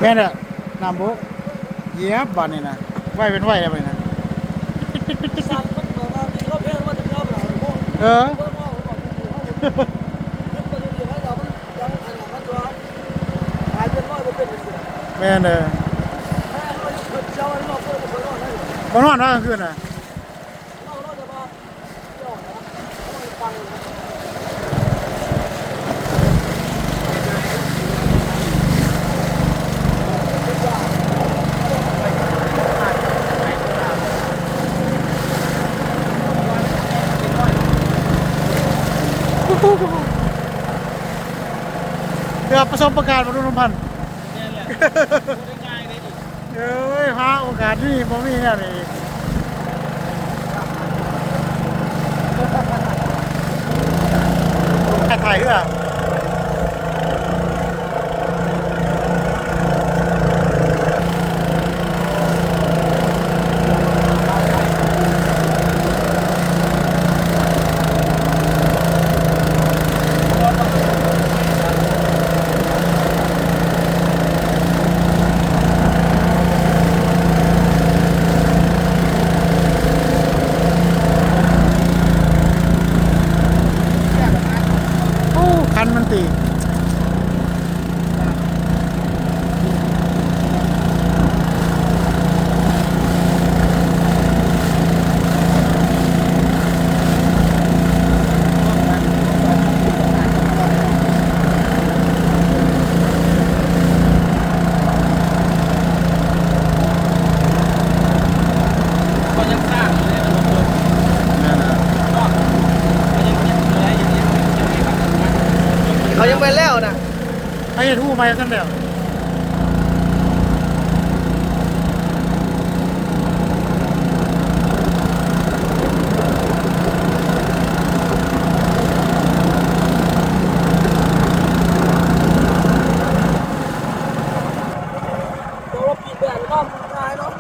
ແມ່ນແຫຼະ ນ້ຳບົກ ຢຽບບາດນີ້ນະ ໄວເປັນໄວແລ້ວບາດນີ້ນະ ເອີ ແມ່ນເດີ ບໍ່ນອນເນາະກາງຄືນນະ. ເພື່ອປະສົບປະການ ບໍ່ຮູ້ນຳພັນ. ແມ່ນແຫຼະ ບໍ່ໄດ້ງ່າຍເດ້ນີ້. ເອີຍ ຫາໂອກາດນີ້ບໍ່ມີແນວນີ້ອີກ. ຖ່າຍເຮືອ. ໂອ້ ຄັນມັນຕີ. ເຂົາຍັງບໍ່ແລ້ວນະ ເຂົາເຮັດຮູໃໝ່ຊັ້ນແລ້ວ.